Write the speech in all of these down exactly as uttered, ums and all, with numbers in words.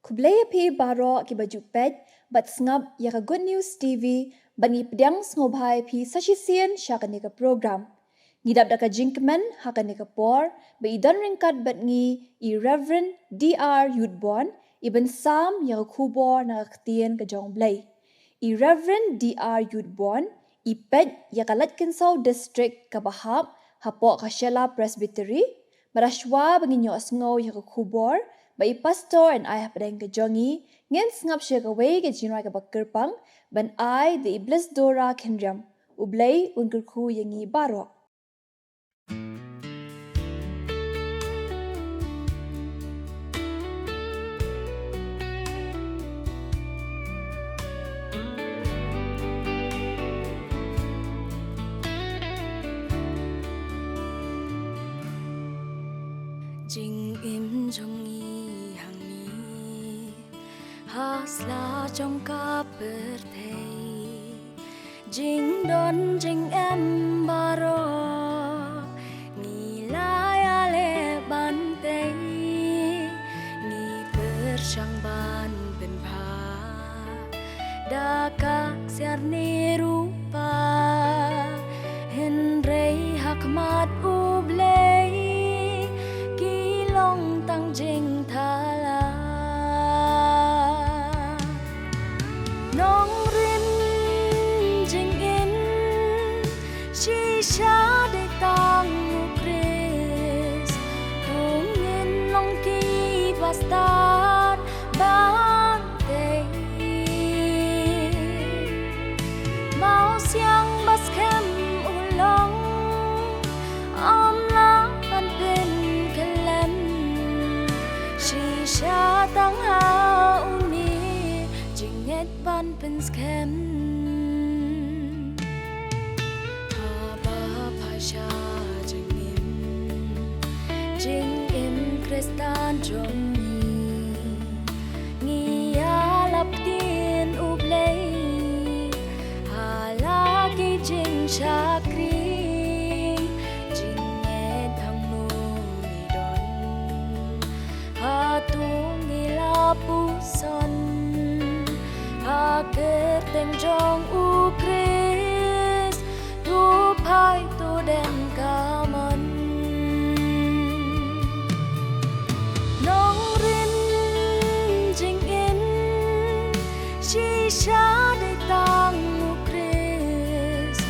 Khublei ïa phi baroh kiba ju peit bad sngap ïa ka Good News T V, bad ngi pdiang sngewbha ïa phi sa shisien sha kane ka program. Ngi dap da ka jingkmen ha kane ka por ba i don ryngkat bad ngi i Reverend D R Yudborn, i ban sam ïa ka khubor na ka ktien ka jong U Blei. I Reverend D R Yudborn i peit ïa ka Laitkynshaw District kaba hap hapoh ka Shella Presbytery. Bad shuwa ba ngin ïohsngew ïa ka khubor ba i Pastor yn ai hapdeng ka jong ngi, ngin sngap sha kawei ka jingrwai kaba kyrpang ban ai da i Bliss Dora Khynriam. U Blei un kyrkhu ïa ngi baroh. Jingim jong ngi hangne ha sla jong ka pyrthei, jingdon jingem baroh ngi la ïaleh ban tei. Ngi pyrshang ban pynbha da ka ksiar ne rupa, hynrei ha khmat U Blei ki long tang jingthala. Nongrim jingim shisha dei tang U Khrist, to ngin long kiba stad ban tei. Mawsiang ba skhem u long, ym lah ban pynkhlem. Shisha tang ha une jingngeit ban pynskhem. Haba phai sha jingim, jingim Khristan jong ngi, ngi ïalap ktien U Blei ha la ki jingshakri. Jingngeit hangno ngi don, hato ngi la puson ha kyrteng jong U Khrist? To phai to dem ka mon. Nongrim jingim shisha dei tang U Khrist,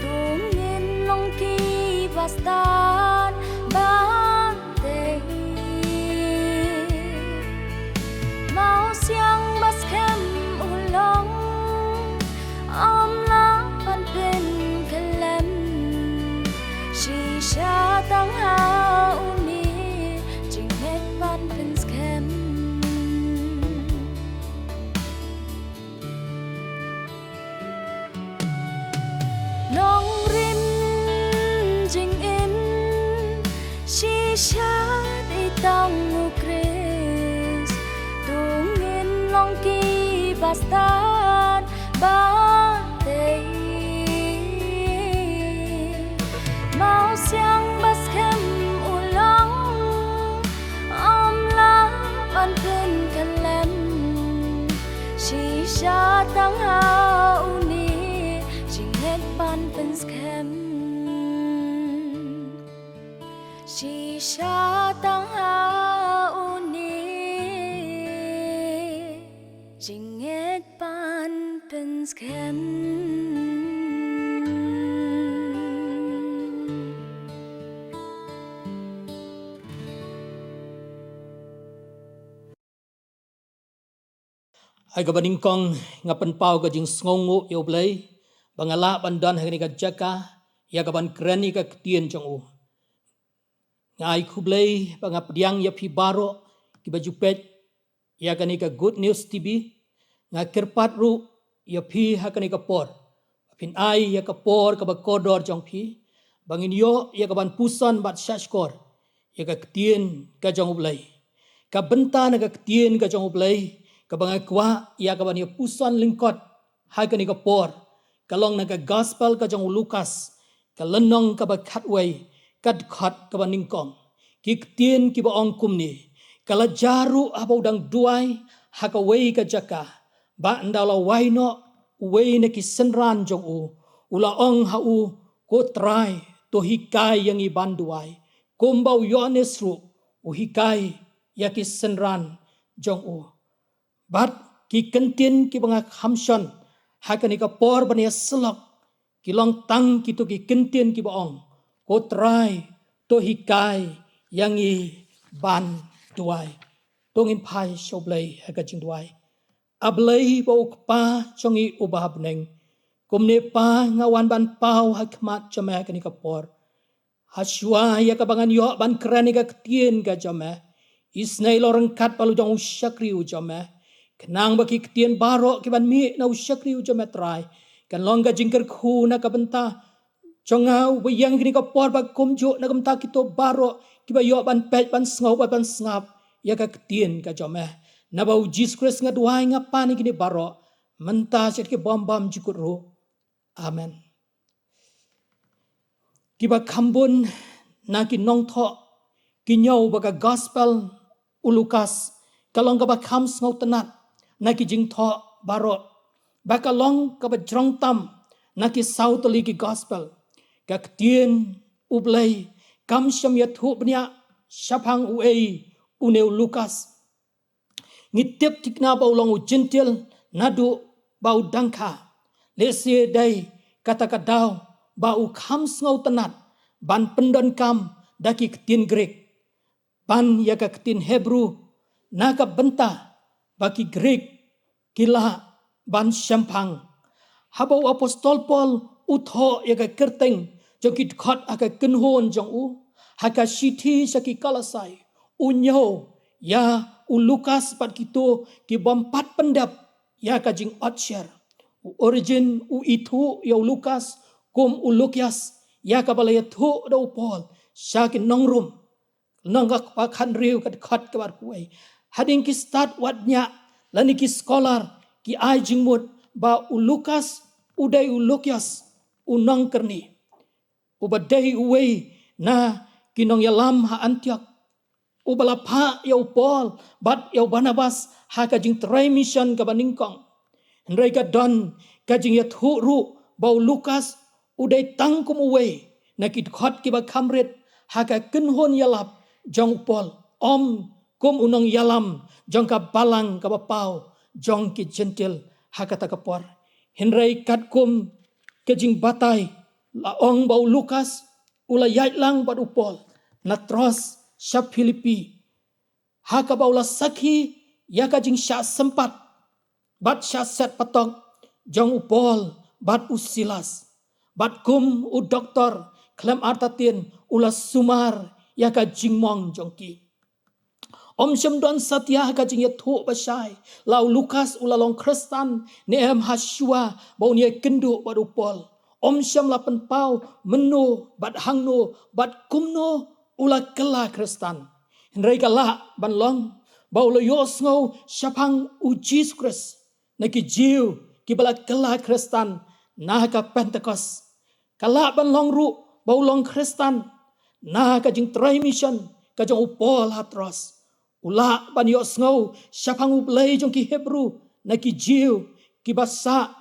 to ngin long kiba stad ban tei. Mawsiang ba skhem u long, ym lah ban pynkhlem. Shisha tang ha une jingngeit ban pynskhem. Nongrim jingim shisha dei tang U Khrist, to ngin long kiba stad ban tei. Mawsiang ba skhem u long, ym lah ban pynkhlem. Shisha tang ha une jingngeit ban pynskhem. Shisha tang ha une jingngeit ban pynskhem. Ha kaba nyngkong nga pynpaw ka jingsngewnguh ïa U Blei ba nga lah ban don ha kane ka jaka ïa kaban kren ïa ka ktien jong u. Nga ai khublei ba nga pdiang ïa phi baroh kiba ju peit ïa kane ka Good News T V. Nga kyrpad ruh ïa phi ha kane ka por ba phin ai ïa ka por kaba kordor jong phi ba ngin ïoh ïa kaban puson bad shahshkor ïa ka ktien ka jong U Blei. Ka bynta na ka ktien ka jong U Blei kaba nga kwah ïa kaban ïa puson lyngkot ha kane ka por ka long na ka Gospel ka jong u Lukas, ka lynnong kaba khatwei, ka dkhot kaba nyngkong. Ki ktien kiba ong kumne: Ka la jia ruh haba u dang duwai ha kawei ka jaka, bad ynda u la wai noh uwei na ki synran jong u, u la ong ha u, Ko Trai, to hikai ïa ngi ban duwai, kumba u Ïoannis ruh u hikai ïa ki synran jong u. Bad ki kyntien kiba nga kham shon ha kane ka por ban ïa syllok, ki long tang kito ki kyntien kiba ong, Ko Trai, to hikai ïa ngi ban duwai. To ngin phai sha U Blei ha ka jingduwai. A Blei ba u Kpa jong ngi uba ha bneng, kumne Pa nga wan ban paw ha khmat jong me ha kane ka por. Ha shuwa ïa kaba ngan ïoh ban kren ïa ka ktien ka jong me, isynei long ryngkat bad u jong u shakri u jong me. Khnang ba ki ktien baroh ki ban mih na u shakri u jong me Trai, kan long ka jingkyrkhu na ka bynta jong nga uba ïeng kane ka por, bad kumjuh na ka bynta kito baroh kiba ïoh ban peit, ban sngew bad ban sngap ïa ka ktien ka jong me. Naba u Jisu Khrist nga duwai, nga pan ïa kine baroh, mynta sha ki bym bam jukut ruh. Amen. Kiba kham bun na ki nongthoh ki ñiew ba ka gospel u Lukas ka long kaba kham sngewtynnat na ki jingthoh baroh, ba ka long kaba jrong tam na ki saw tylli ki gospel. Ka ktien U Blei kam shym ïathuh bniah shaphang uei une u Lukas. Ngi tip thikna ba u long u Jentil naduh ba u dang kha. Lehse dei kata ka daw ba u kham sngewtynnat ban pyndonkam da ki ktien Grik ban ïa ka ktien Hebru, na ka bynta ba ki Grik ki lah ban shemphang. Haba u Apostol Paul u thoh ïa ka kyrteng jong ki dkhot ha ka kynhun jong u ha ka shithi sha ki Kolosai, u ñiew ïa u Lukas bad kito ki bym pat pyndep ïa ka jingotsher. U Origen u ithuh ïa u Lukas kum u Lukias, ïa kaba la ïathuh da u Paul sha ki nong Rom. Nong ka kpa khan riu ka dkhot kaba arphew wei. Hadien ki stad wad ñiah lane ki scholar ki ai jingmut ba u Lukas u dei u Lukias u nongkyrni, uba dei uwei na ki nongïalam ha Antiok, uba la phah ïa u Paul bad ïa u Barnabas ha ka jingtrei mission kaba nyngkong. Hynrei ka don ka jingïathuh ruh ba u Lukas u dei tang kum uwei na ki dkhot kiba kham rit ha ka kynhun ïalap jong u Paul, ym kum u nongïalam jong ka balang kaba paw jong ki Jentil ha kata ka por. Hynrei katkum ka jingbatai, la ong ba u Lukas u la ïaid lang bad u Paul na Troas sha Philippi, ha kaba u la sakhi ïa ka jingshah sympat bad shah set patok jong u Paul bad u Silas. Bad kum u doktor khlem artatien u la sumar ïa ka jingmong jong ki. Ym shym don satia ha ka jingïathuh ba shai la u Lukas u la long Khristan ne em ha shuwa ba un ïakynduh bad u Paul. Ym shym la pynpaw mynno bad hangno bad kumno u la kylla Khristan. Hynrei ka lah ban long ba u la ïohsngew shaphang u Jisu Khrist na ki Jiw kiba la kylla Khristan na ka Pentekost. Ka lah ban long ruh ba u long Khristan na ka jingtrei mission ka jong u Paul ha Troas. U lah ban ïohsngew shaphang u Blei jong ki Hebru na ki Jiw kiba sah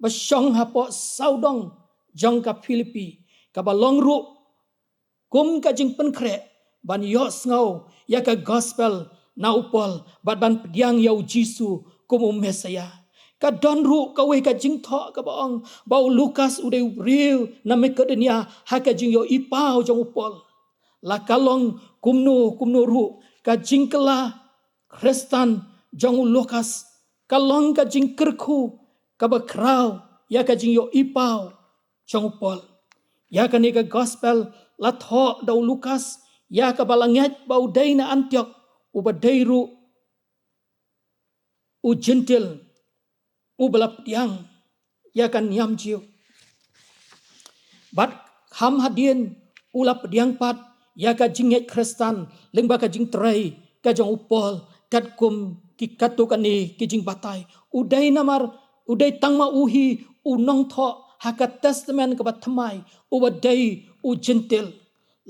ba shong hapoh sawdong jong ka Philippi, kaba long ruh kum ka jingpynkhreh ban ïohsngew ïa ka gospel na u Paul bad ban pdiang ïa u Jisu kum u Messaïah. Ka don ruh kawei ka jingthoh kaba ong ba u Lukas u dei u briew na Makedonia ha ka jingïohi paw jong u Paul. La ka long kumno kumno ruh, ka jingkylla Khristan jong u Lukas ka long ka jingkyrkhu kaba khraw ïa ka jingïohi paw jong u Paul. Ïa kane ka gospel la thoh da u Lukas ïa kaba la ngeit ba u dei na Antiok, uba dei ruh u Jentil uba la pdiang ïa ka niam Jiw. Bad kham hadien u la pdiang pat ïa ka jingngeit Khristan lyngba ka jingtrei ka jong u Paul katkum ki katto katne ki jingbatai. U dei namar u dei tang ma u hi u nongthoh ha ka Testament kaba thymmai uba dei u Jentil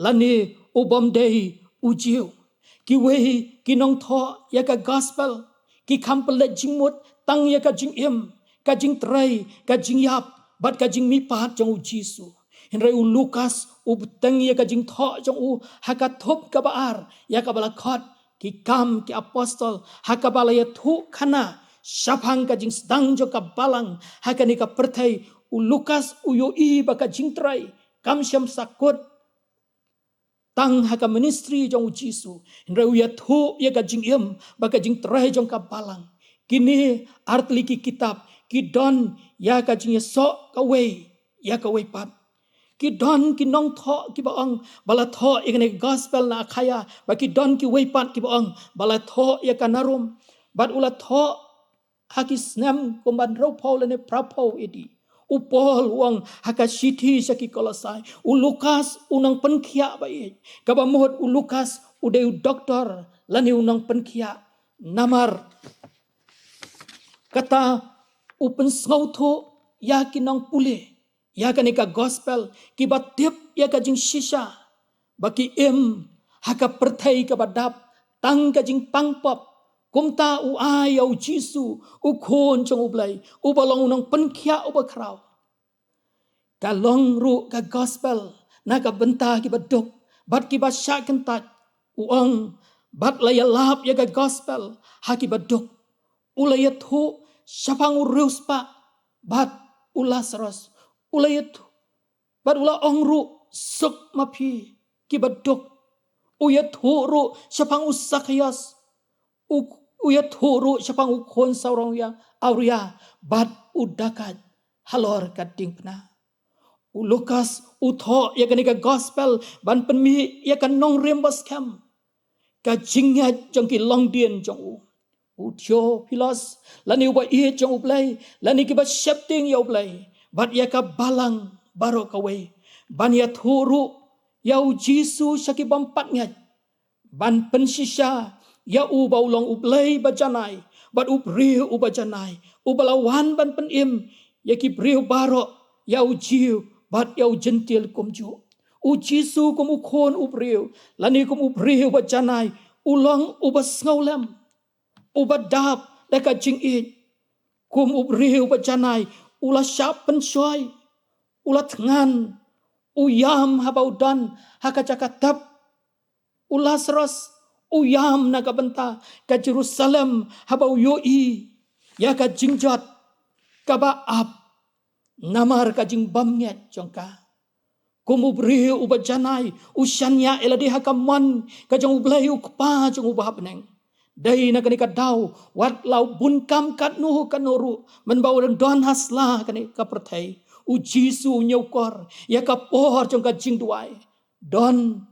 lane u bym dei u Jiw. Kiwei ki nongthoh ïa ka gospel Ki kham pynleit jingmut tang ïa ka jingim, ka jingtrei, ka jingïap bad ka jingmihpat jong u Jisu. Hynrei u Lukas u bteng ïa ka jingthoh jong u ha ka thup kaba ar, ïa kaba la khot Ki Kam ki Apostol, ha kaba la ïathuh khana shaphang ka jingsdang jong ka Balang ha kane ka pyrthei. U Lukas u ïohi ba ka jingtrei kam shym sa kut tang ha ka ministry jong u Jisu, hynrei u ïathuh ïa ka jingim bad ka jingtrei jong ka Balang. Kine artylli ki kitab ki don ïa ka jingïasoh kawei ïa kawei pat. Ki don ki nongthoh kiba ong ba la thoh ïa kane ka gospel na Akhaia, bad ki don kiwei pat kiba ong ba la thoh ïa ka na Rom. Bad u la thoh ha ki snem kumba hynriewphew lane phraphew A D. U Paul u ong ha ka shithi sha ki Kolosai, u Lukas u nongpynkhiah ba ïeit. Kaba mut u Lukas u dei u doktor lane u nongpynkhiah. Namar kata u pynsngewthuh ïa ki nongpule ïa kane ka gospel, kiba tip ïa ka jingshisha ba ki im ha ka pyrthei kaba dap tang ka jingpang pop. Kumta u ai ïa u Jisu, u Khun jong U Blei, uba long u nongpynkhiah uba khraw. Ka long ruh ka gospel na ka bynta kiba duk bad kiba shah kyntait. U ong, bad la ïalap ïa ka gospel ha kiba duk. U la ïathuh shaphang u riewspah bad u Lasarus. U la ïathuh, bad u la ong ruh, suk ma phi kiba duk. U ïathuh ruh shaphang u Sakhaios. U, u ïathuh ruh shaphang u khun sawdong ïa awria bad u dakait halor ka diengphna. U Lukas u thoh ïa kane ka gospel ban pynmih ïa ka nongrim ba skhem, ka jingngeit jong ki longdien jong u. U Theophilus, lane uba ïeit jong U Blei, lane kiba sheptieng ïa U Blei bad ïa ka Balang baroh kawei, ban ïathuh ruh ïa u Jisu sha ki bym pat ngeit, ban pynshisha ïa u ba u long U Blei ba janai bad u briew uba janai, uba la wan ban pynim ïa ki briew baroh, ïa u Jiw bad ïa u Jentil kumjuh. U Jisu kum u Khun u briew, lane kum u briew ba janai, u long uba sngewlem, uba dap da ka jingïeit. Kum u briew ba janai, u la shah pynshoi, u la thngan, u ïam haba u don ha ka jaka tep. U Lasarus u ïam na ka bynta ka Jerusalem haba u ïohi ïa ka jingjot kaba ap namar ka jingbymngeit jong ka. Kum u briew uba janai, u shaniah ïa lade ha ka mon ka jong U Blei u Kpa jong u ba ha bneng. Dei na kane ka daw, wat la u bun kam katno katno ruh, mynba u don ha sla kane ka pyrthei, u Jisu u ñiewkor ïa ka por jong ka jingduwai. Don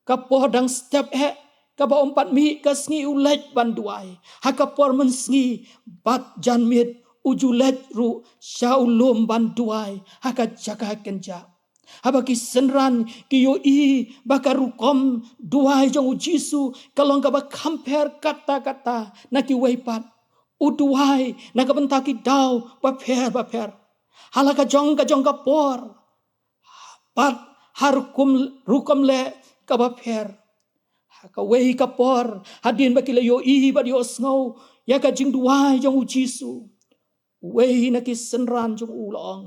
ka por dang step eh, kaba ym pat mih ka sngi u leit ban duwai. Ha ka por mynsngi bad janmiet u ju leit ruh sha u lum ban duwai ha ka jaka kynjah. Haba ki synran ki ïohi ba ka rukom duwai jong u Jisu ka long kaba kham pher katta katta na kiwei pat, u duwai na ka bynta ki daw bapher bapher, ha la ka jong ka jong ka por, bad ha rukom, rukom leh kaba pher. Ha kawei ka por, hadien ba ki la ïohi bad ïohsngew ïa ka jingduwai jong u Jisu, uwei na ki synran jong u u la ong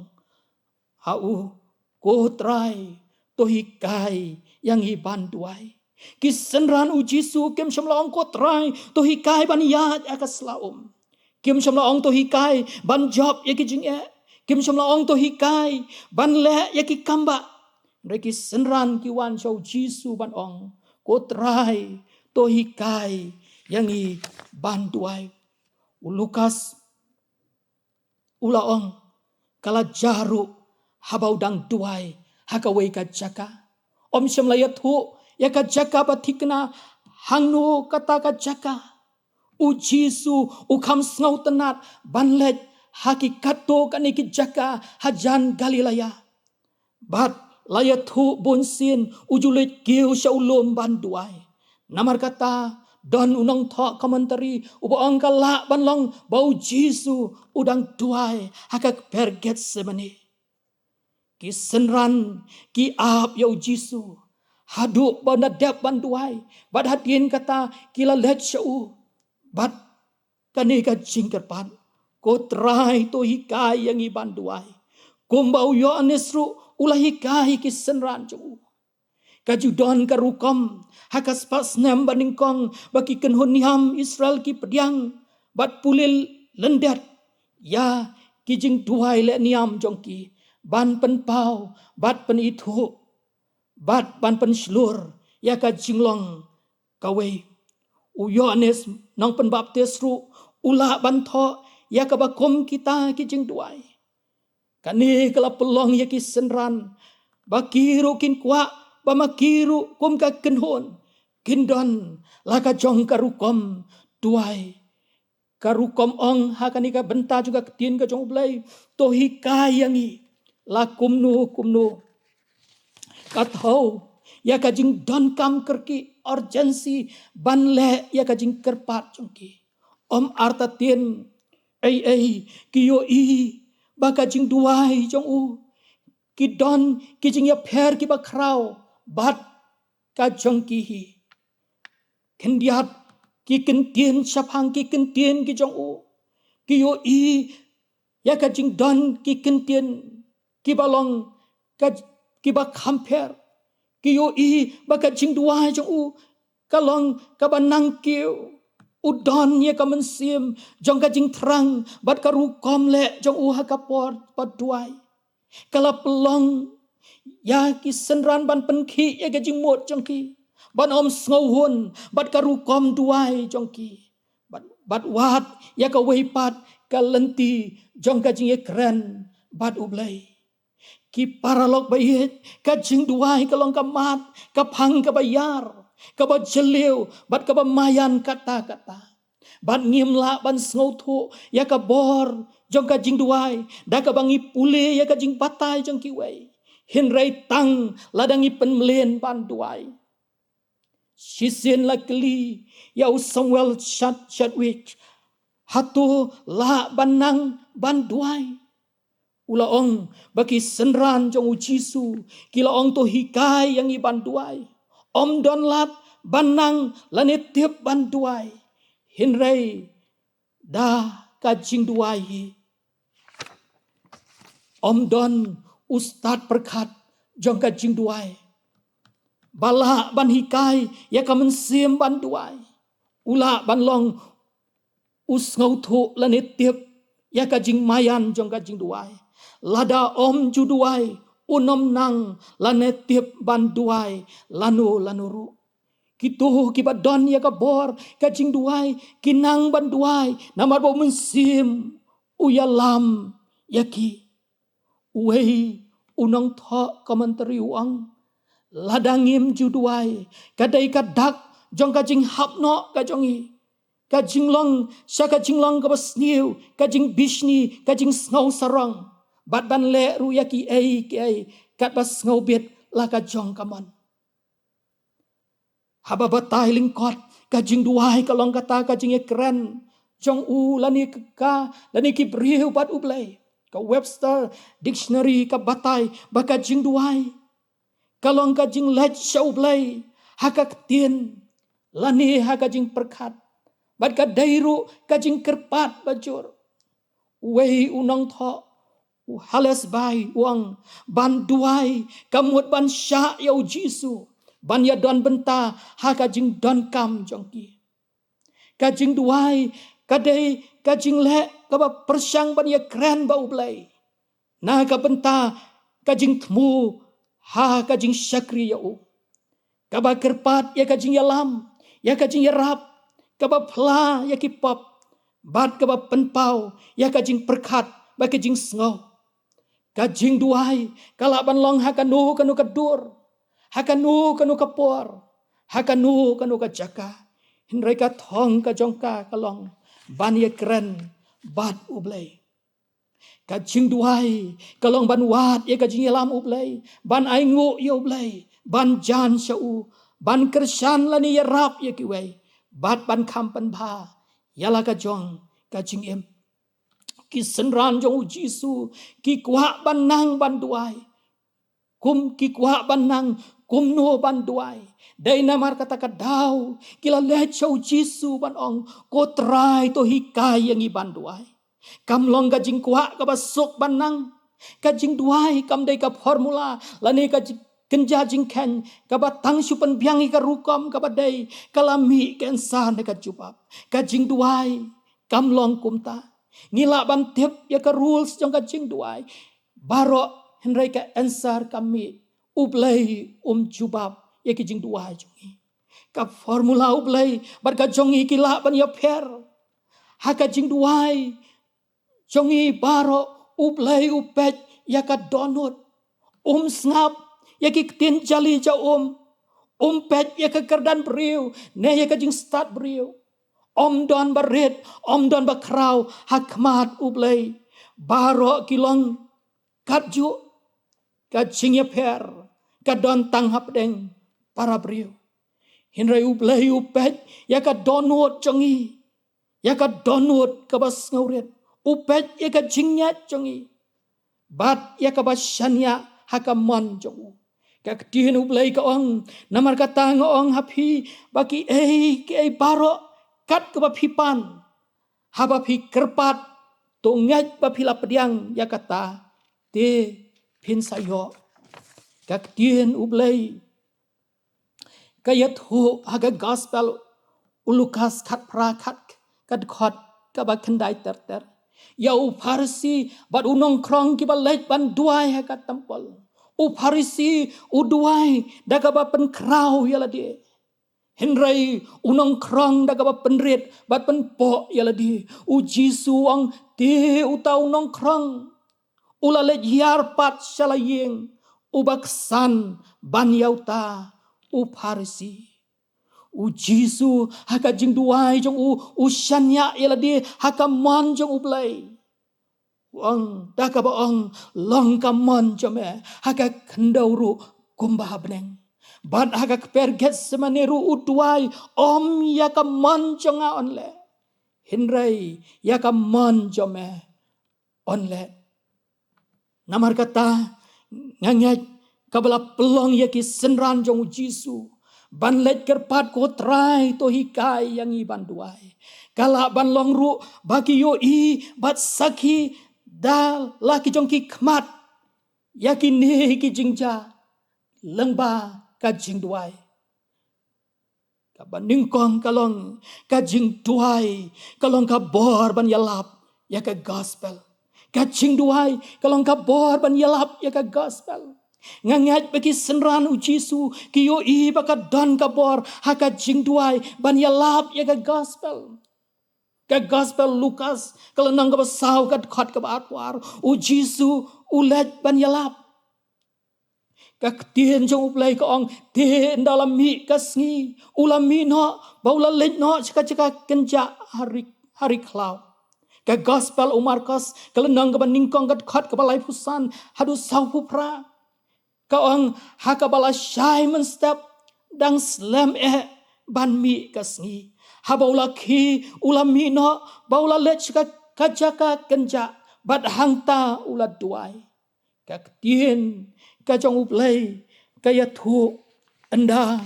ha u, "Ko Trai, to hikai ïa ngi ban duwai." Ki synran u Jisu kim shym la ong, "Ko Trai, to hikai ban ïaid ha ka sla um." Kim shym la ong, "To hikai ban jop ïa ki jingeh." Kim shym la ong, "To hikai ban leh ïa ki kambah." Hynrei ki synran ki wan sha u Jisu ban ong, "Ko Trai, to hikai ïa ngi ban duwai." U Lukas u la ong, ka la jia ruh haba u dang duwai ha kawei ka jaka. Ym shym la ïathuh ïa ka jaka ba thikna hangno kata ka jaka. U Jisu u kham sngewtynnat ban leit ha ki katto katne ki jaka hajan Galilea. Bad la ïathuh bunsien u ju leit kiew sha u lum ban duwai. Namar kata, don u nongthoh commentary uba ong ka lah ban long ba u Jisu u dang duwai ha ka kper Gethsemane. Ki synran ki ap ïa u Jisu haduh ba u dang dep ban duwai, bad hadien kata ki la leit sha u. Bad kane ka jingkyrpad, ko Trai to hikai ïa ngi ban duwai, kumba u Ïoannis ruh u la hikai ki synran jong u. Ka ju don ka rukom ha ka spah snem ba nyngkong ba ki kynhun niam Israel ki pdiang bad pule lyndet ïa ki jingduwai leh niam jong ki ban pynpaw bad pynithuh bad ban pynshlur ïa ka jinglong kawei. U Ïoannis nongpynbaptis ruh u lah ban thoh ïa kaba kum kita ki jingduwai. Kane ka la pynlong ïa ki synran ba ki ruh kin kwah ba ma ki ruh kum ka kynhun kin don la ka jong ka rukom duwai. Ka rukom ong ha kane ka bynta jong ka ktien ka jong U Blei, to hikai ïa ngi la kumno kumno ka thew ïa ka jingdonkam kyrkieh, urgency, ban leh ïa ka jingkyrpad jong ki. Ym artatien ei ei ki ïohi ba ka jingduwai jong u ki don ki jingïapher kiba khraw bad ka jong ki hi. Khyndiat ki kyntien shaphang ki kyntien ki jong u, ki ïohi ïa ka jingdon ki kyntien kiba long ka, kiba kham pher. Ki ïohi ba ka jingduwai jong u ka long kaba nang kiew. U don ïa ka mynsiem jong ka jingthrang bad ka rukom leh jong u ha ka por ba duwai. Ka la pynlong ïa ki synran ban pynkhih ïa ka jingmut jong ki ban ym sngewhun bad ka rukom duwai jong ki bad, bad wad ïa kawei pat ka lynti jong ka jingïakren bad U Blei. Ki paralok ba ïeit, ka jingduwai ka long ka mat, ka phang kaba ïar, kaba jylliew bad kaba maïan katta katta. Bad ngim lah ban sngewthuh ïa ka bor jong ka jingduwai da kaba ngi pule ïa ka jingbatai jong kiwei, hynrei tang lada ngi pynmlien ban duwai. Shisien la kylli ïa u Samuel Chad-, Chadwick, hato lah ban nang ban duwai? U la ong ba ki synran jong U Jisu ki la ong to hikai ïa ngi ban duwai. Ym don lad ban nang lane tip ban duwai, hynrei da ka jingduwai hi. Ym don u stad pyrkhat jong ka jingduwai ba lah ban hikai ïa ka mynsiem ban duwai. U lah ban long u sngewthuh lane tip ïa ka jingmaïan jong ka jingduwai. Lada ym ju duwai, un ym nang lane tip ban duwai lano lano ruh. Kito kiba don ïa ka bor ka jingduwai ki nang ban duwai namar ba U Mynsiem u ïalam ïa ki. Uwei u nongthoh commentary u ong, lada ngim ju duwai, ka dei ka dak jong ka jinghap noh ka jong ngi, ka jinglong sha ka jinglong kaba sniew, ka jingbishni, ka jingsngew sarong, bad ban leh ruh ïa kiei kiei katba sngewbit la ka jong ka mon. Haba batai lyngkot, ka jingduwai ka long kata ka jingïakren jong u lane ka, lane ki briew bad U Blei. Ka Webster Dictionary ka batai ba ka jingduwai ka long ka jingleit sha U Blei ha ka ktien lane ha ka jingpyrkhat, bad ka dei ruh ka jingkyrpad bajur. Uwei u nongthoh, u Hales Bay, u ong, ban duwai ka mut ban shah ïa U Jisu ban ïadon bynta ha ka jingdonkam jong ki. Ka jingduwai ka dei ka jingleh kaba pyrshang ban ïakren bad U Blei na ka bynta ka jingthmu ha ka jingshakri ïa u, kaba kyrpad ïa ka jingïalam, ïa ka jingïarap, kaba phla ïa ki pop, bad kaba pynpaw ïa ka jingpyrkhat bad ka jingsngew. Ka jingduwai ka lah ban long ha kano kano ka dur, ha kano kano ka por, ha kano kano ka jaka, hynrei ka thong ka jong ka ka long ban ïakren bad U Blei. Ka jingduwai ka long ban wad ïa ka jingïalam U Blei, ban ainguh ïa U Blei, ban jan sha u, ban kyrshan lane ïarap ïa kiwei, bad ban kham pynbha ïa la ka jong ka jingim. Ki synran jong U Jisu ki kwah ban nang ban duwai. kum ki kwah ban nang kumno ban duwai. Dei namar kata ka daw ki la leit sha u Jisu ban ong, "Ko Trai, to hikai ïa ngi ban duwai." Kam long ka jingkwah kaba suk ban nang. Ka jingduwai kam dei ka formula lane ka jing-, kynja jingkheiñ kaba tang shu pynbiang ïa ka rukom kaba dei ka la mih ka answer ne ka jubab. Ka jingduwai kam long kumta. Ngi lah ban tip ïa ka rules jong ka jingduwai baroh, hynrei ka answer kam mih. U Blei um jubab ïa ki jingduwai jong ngi. Ka formula U Blei bad ka jong ngi ki lah ban ïapher. Ha ka jingduwai jong ngi baroh, U Blei u peit ïa ka dohnud. Um sngap ïa ki ktien jali jong um. Um peit ïa ka kyrdan briew ne ïa ka jingstad briew. Ym don ba rit, ym don ba khraw ha khmat U Blei. Baroh ki long katjuh. Ka jingïapher ka don tang hapdeng para briew. Hynrei U Blei u peit ïa ka dohnud jong ngi, ïa ka dohnud kaba sngewrit. U peit ïa ka jingngeit jong ngi bad ïa kaba shaniah ha ka mon jong u. Ka ktien U Blei ka ong, "Namar kata nga ong ha phi, ba kiei kiei baroh kat kaba phi pan, haba phi kyrpad, to ngeit ba phi la pdiang ïa kata, te phin sa ïoh." Ka ktien U Blei ka ïathuh ha ka gospel u Lukas khatphra, khat, ka dkhot kaba khyndai ter ter. Ïa u Pharisi bad u nongkhrong kiba leit ban duwai ha ka templ. U Pharisi u duwai da kaba pynkhraw ïa lade. Hynrei u nongkhrong da kaba pynrit bad pynpoh ïa lade. U Jisu u ong, te uta u nongkhrong u la leit hiar pat sha la ïing, uba ksan ban ïa uta u Pharisi. U Jisu ha ka jingduwai jong u, u shaniah ïa lade ha ka mon jong U Blei. U ong, da kaba ong, "Long ka mon jong me ha ka khyndew ruh kumba ha bneng." Bad ha ka kper Gethsemane ruh u duwai, "Ym ïa ka mon jong nga yn leh, hynrei ïa ka mon jong me yn leh." Namar kata, nga ngeit kaba la pynlong ïa ki synran jong u Jisu ban leit kyrpad, "Ko Trai, to hikai ïa ngi ban duwai." Ka lah ban long ruh ba ki ïohi bad sakhi da la ki jong ki khmat ïa kine ki jingjia lyngba ka jingduwai. Kaba nyngkong ka long, ka jingduwai ka long ka bor ban ïalap ïa ka gospel. Ka jingduwai ka long ka bor ban ïalap ïa ka gospel. Nga ngeit ba ki synran u Jisu ki ïohi ba ka don ka bor ha ka jingduwai ban ïalap ïa ka gospel. Ka gospel Lukas, ka lynnong kaba saw, ka dkhot kaba arphew ar, u Jisu u leit ban ïalap. Ka ktien jong U Blei ka ong, te ynda la mih ka sngi, u la mih noh, ba u la leit noh sha ka jaka kynjah ha ri, ha ri khlaw. Ka gospel u Markos, ka lynnong kaba nyngkong, ka dkhot kaba laiphew san haduh sawphew phra, ka ong, ha kaba la shai mynstep, dang slem eh ban mih ka sngi. Haba u la khie, u la mih noh, ba u la leit sha ka, ka jaka kynjah, bad hangta u la duwai. Ka ktien ka jong U Blei ka ïathuh, ynda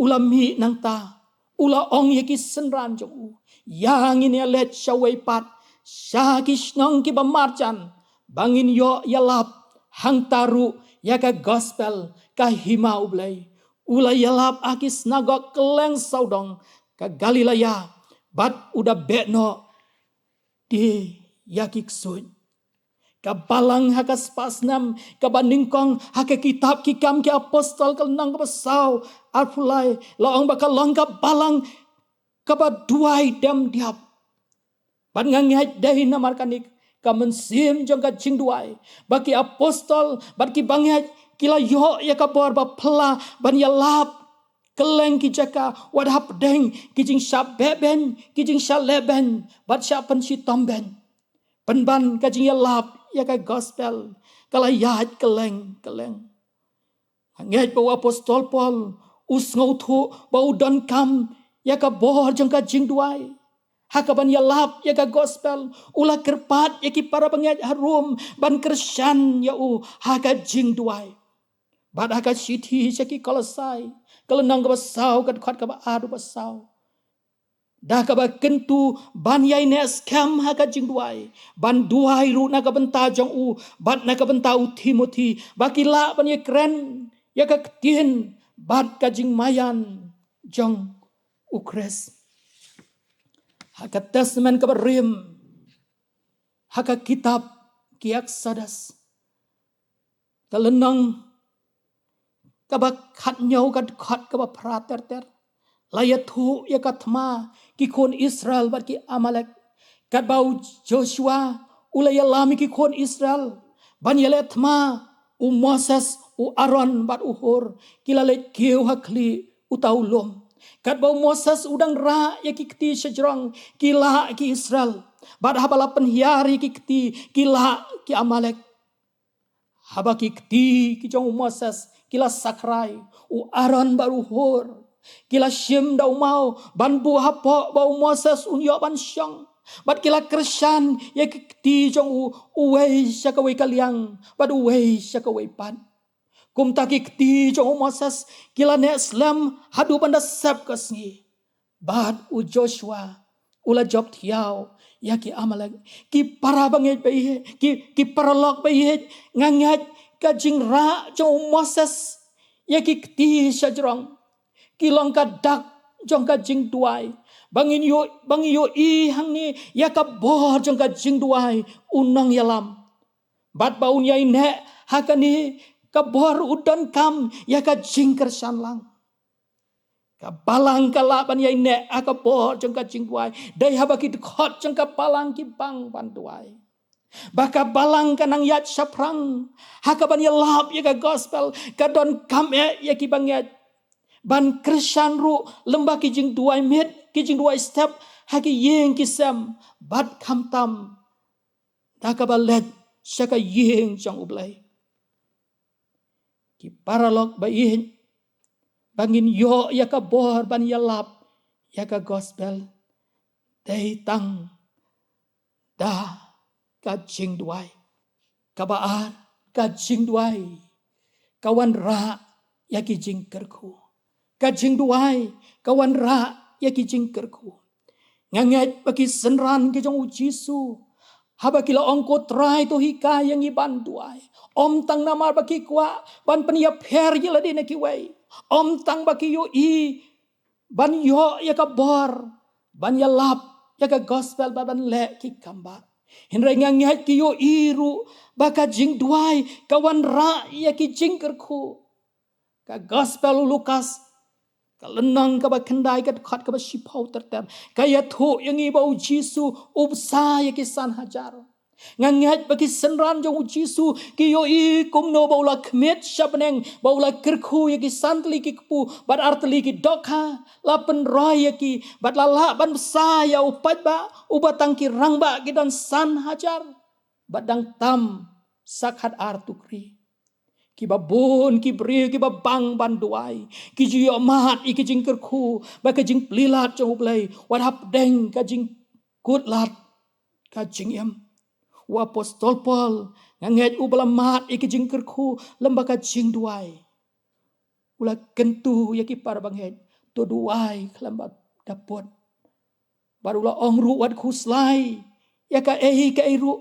u la mih nangta, u la ong ïa ki synran jong u, ïa ngin ïaleit shawei pat sha ki shnong kiba marjan, ba ngin ïoh ïalap hangta ruh ïa ka gospel, ka hima U Blei. U la ïalap ha ki synagog kylleng sawdong ka Galilea, bad u da beh noh te ïa ki ksuid. Ka balang ha ka spah snem kaba nyngkong ha ka kitab Ki Kam ki Apostol, ka lynnong kaba saw, arphew lai, la ong ba ka long ka balang kaba duwai dem diap. Bad nga ngeit dei namar kane ka mynsiem jong ka jingduwai ba ki apostol bad ki bangeit ki la ïoh ïa ka bor ba phylla ban ïalap kylleng ki jaka, wat hapdeng ki jingshah beh beiñ, ki jingshah leh beiñ bad shah pynshitom beiñ. Pynban ka jingïalap ïa ka gospel ka la ïaid kylleng kylleng. Nga ngeit ba u apostol Paul u sngewthuh ba u donkam ïa ka bor jong ka jingduwai. Ha kaban ïalap ïa ka gospel, u la kyrpad ïa ki para bangeit ha Rom ban kyrshan ïa u ha ka jingduwai. Bad ha ka shithi sha ki Kolosai, ka lynnong kaba saw, ka dkhot kaba ar haduh ba saw, da kaba kyntu ban ïai neh skhem ha ka jingduwai, ban duwai ruh na ka bynta jong u bad na ka bynta u Timothi, ba ki lah ban ïakren ïa ka ktien bad ka jingmaïan jong u Khrist. Ha ka Testament kaba rim, ha ka kitab ki Eksodos, ka lynnong kaba khathynñiew, ka dkhot kaba phra ter ter, la ïathuh ïa ka thma ki khun Israel bad ki Amalek. Katba u Joshua u la ïalam ïa ki khun Israel ban ïaleh thma, u Moses, u Aaron bad u Hur ki la leit kiew ha khlieh uta u lum. Katba u Moses u dang rah ïa ki kti shajrong, ki lah ki Israel. Bad haba la pynhiar ïa ki kti, ki lah ki Amalek. Haba ki kti ki jong u Moses ki la sakrai, u Aaron bad u Hur ki la shim da u maw ban buh hapoh ba u Moses un ïoh ban shong. Bad ki la kyrshan ïa ki kti jong u, uwei sha kawei ka liang bad uwei sha kawei pat. Kumta ki kti jong u Moses ki la neh slem haduh ban da sep ka sngi. Bad u Joshua u la jop thiaw ïa ki Amalek. Ki para bangeit ba ïeit, ki, ki paralok ba ïeit, nga ngeit ka jingrah jong u Moses ïa ki kti shajrong ki long ka dak jong ka jingduwai. Ba ngin ïoh, ba ngin ïohi hangne ïa ka bor jong ka jingduwai u nongïalam. Bad ba un ïai neh ha kane ka bor u donkam ïa ka jingkyrshan lang. Ka balang ka lah ban ïai neh ha ka bor jong ka jingduwai dei haba ki dkhot jong ka balang ki bang ban duwai. Ba ka balang ka nang ïaid shaphrang ha kaban ïalap ïa ka gospel, ka donkam eh ïa ki bangeit ban kyrshan ruh lem bad ki jingduwai miet, ki jingduwai step ha ki ïing ki sem, bad khamtam da kaba leit sha ka ïing jong U Blei. Ki paralok ba ïeit, ba ngin ïoh ïa ka bor ban ïalap ïa ka gospel dei tang da ka jingduwai. Kaba ar, ka jingduwai ka wanrah ïa ki jingkyrkhu. Ka jingduwai ka wanrah ïa ki jingkyrkhu. Nga ngeit ba ki synran ki jong U Jisu, haba ki la ong, "Ko Trai, to hikai ïa ngi ban duwai," ym tang namar ba ki kwah ban pynïapher ïa lade na kiwei, ym tang ba ki ïohi ban ïoh ïa ka bor ban ïalap ïa ka gospel bad ban leh ki kambah. Hynrei nga ngeit ki ïohi ruh ba ka jingduwai ka wanrah ïa ki jingkyrkhu. Ka gospel u Lukas, ka lynnong kaba khyndai, ka dkhot kaba shiphew ter ter, ka ïathuh ïa ngi ba U Jisu u bsa ïa ki san hajar. Nga ngeit ba ki synran jong U Jisu ki ïohi kumno ba u la khmih sha bneng, ba u la kyrkhu ïa ki san tylli ki kpu bad ar tylli ki dohkha, la pynroi ïa ki bad la lah ban bsa ïa u paidbah uba tang ki rangbah ki don san hajar bad dang tam sa khatar tukri. Kiba bun ki briew kiba bang ban duwai ki ju ïoh mad ïa ki jingkyrkhu bad ka jingplie lad jong U Blei wat hapdeng ka jingkut lad ka jingim. U apostol Paul, nga ngeit, uba la mad ïa ki jingkyrkhu lem bad ka jingduwai, u la kyntu ïa ki para bangeit, "To duwai khlem ba da put." Bad u la ong ruh, "Wat khuslai ïa kaei kaei ruh,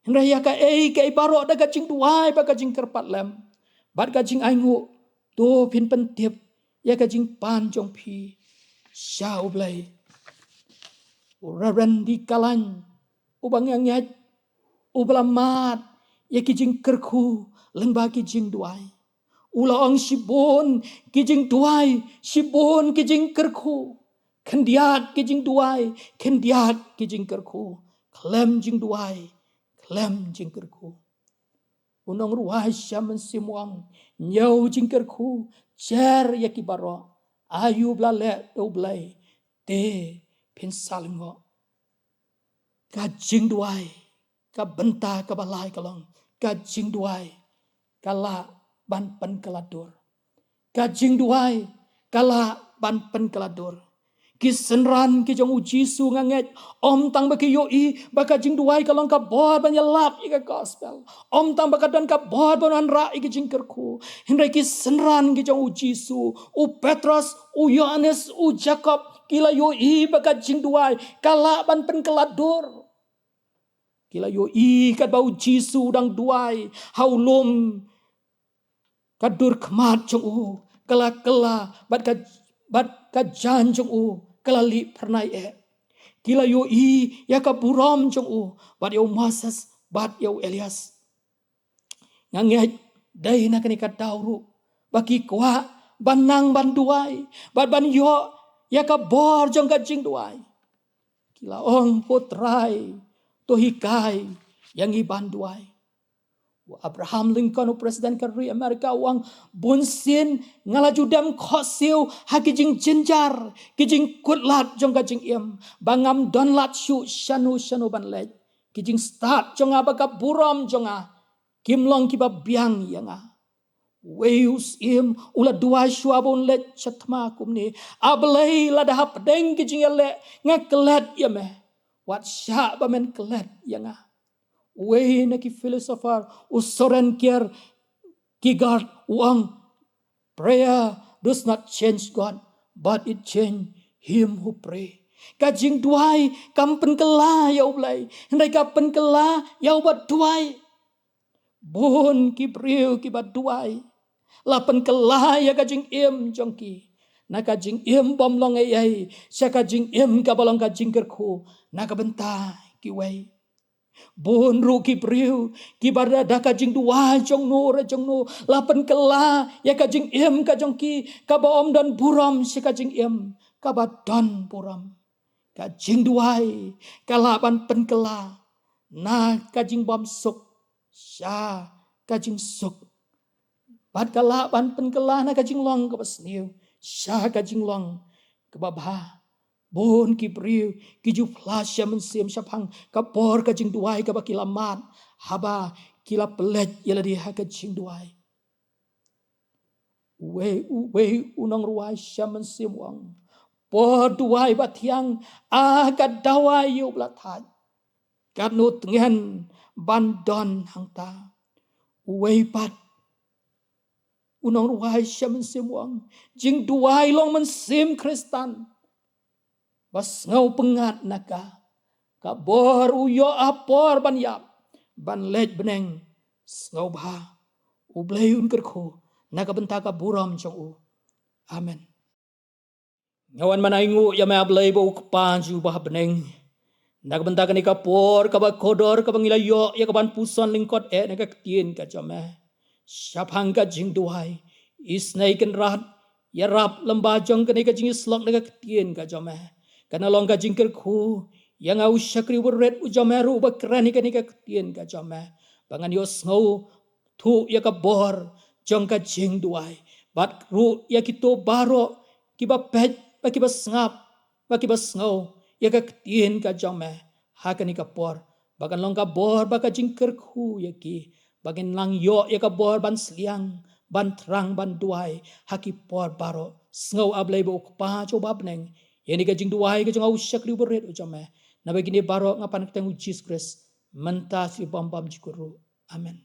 hynrei ïa kaei kaei baroh da ka jingduwai bad ka jingkyrpad lem bad ka jingainguh, to phin pyntip ïa ka jingpan jong phi sha U Blei." U Reverend D. Kalain, uba nga ngeit uba la mad ïa ki jingkyrkhu lem bad ki jingduwai, u la ong, "Shibun ki jingduwai, shibun ki jingkyrkhu, khyndiat ki jingduwai, khyndiat ki jingkyrkhu, khlem jingduwai, khlem jingkyrkhu." U nongrwai Shyam Mynsiem u ong, "Ñiew jingkyrkhu, jer ïa ki baroh, aïu ba la leh da U Blei, te phin sa lyngngoh." Ka jingduwai, ka bynta kaba lai ka long, ka jingduwai ka lah ban pynkylla dur. Ka jingduwai ka lah ban pynkylla dur. Ki synran ki jong u Jisu, nga ngeit, ym tang ba ki ïohi ba ka jingduwai ka long ka bor ban ïalap ïa ka gospel, ym tang ba ka don ka bor ban wanrah ïa ki jingkyrkhu, hynrei ki synran ki jong u Jisu, u Petros, u Ïohannes, u Jakob, ki la ïohi ba ka jingduwai ka lah ban pynkylla dur. Ki la ïohi katba u Jisu u dang duwai ha u lum, ka dur khmat jong u ka la kylla, bad ka, bad ka jaiñ jong u ka la lih phyrnai eh. Ki la ïohi ïa ka burom jong u, bad ïa u Moses, bad ïa u Elias. Nga ngeit, dei na kane ka daw ruh ba ki kwah ban nang ban duwai, bad ban ïoh ïa ka bor jong ka jingduwai. Ki la ong, Ko Trai, to hikai ïa ngi ban duwai. U Abraham Lincoln, u President ka ri America, u ong, Bunsien nga la ju dem khohsiew ha ki jingjynjar, ki jingkutlad jong ka jingim, ba ngam don lad shuh shano shano ban leit. Ki jingstad jong nga bad ka burom jong nga kim long kiba biang ïa nga. Uwei u syiem u la duwai shuwa ba un leit sha thma kumne, A Blei, lada hapdeng ki jingïaleh nga klet ïa me, wat shah ba men klet ïa nga. Uwei na ki philosopher, u Soren Kierkegaard, u ong, Prayer does not change God, but it change him who pray. Ka jingduwai kam pynkylla ïa U Blei, hynrei ka pynkylla ïa uba duwai. Bun ki briew kiba duwai la pynkylla ïa ka jingim jong ki na ka jingim bym long ei ei sha ka jingim kaba long ka jingkyrkhu na ka bynta kiwei. Bun ruh ki briew kiba da, da ka jingduwai jong no re jong no, la pynkylla ïa ka jingim ka jong ki kaba ym don burom sha ka jingim kaba don burom. Ka jingduwai ka lah ban pynkylla na ka jingbymsuk sha ka jingsuk, bad ka lah ban pynkylla na ka jinglong kaba sniew sha ka jinglong kaba bha. Bun ki briew ki ju phla sha mynsiem shaphang ka por ka jingduwai kaba ki la mad, haba ki la pynleit ïa lade ha ka jingduwai. Uwei, uwei u nongrwai sha mynsiem u ong, por duwai ba thiang, a ka dawai ïa u ba la thait, katno tngen ban don hangta. Uwei pat u nongrwai sha mynsiem u ong, jingduwai long mynsiem Khristan ba sngew pyngngad na ka, ka bor u ïoh ha por ban ïap, ban leit bneng sngewbha. U Blei un kyrkhu na ka bynta ka burom jong u. Amen. Nga wan ban ainguh ïa me, A Blei ba u Kpa jong u ba ha bneng, na ka bynta kane ka por kaba kordor kaba ngi la ïoh ïa ka ban puson lyngkot eh na ka ktien ka jong me. Shaphang ka jingduwai, Isynei Kynrad, ïarap lyngba jong kane ka jingïasyllok na ka ktien ka jong me. Kan long ka jingkyrkhu ïa nga u shakri u ba rit u jong me ruh uba kren ïa kane ka ktien ka jong me, ba ngan ïohsngew thuh ïa ka bor jong ka jingduwai, bad ruh ïa kito baroh kiba peit bad kiba sngap bad kiba sngew ïa ka ktien ka jong me ha kane ka por, ba kan long ka bor bad ka jingkyrkhu ïa ki, ba kin nang ïoh ïa ka bor ban sliang ban thrang ban duwai ha ki por baroh. Sngew, A Blei ba u Kpa jong u ba ha bneng, ïa kane ka jingduwai ka jong nga u shakri u ba rit u jong me. Naba kine baroh nga pan ha ka kyrteng u Jisu Khrist, mynta sha bym bymjukut ruh. Amen.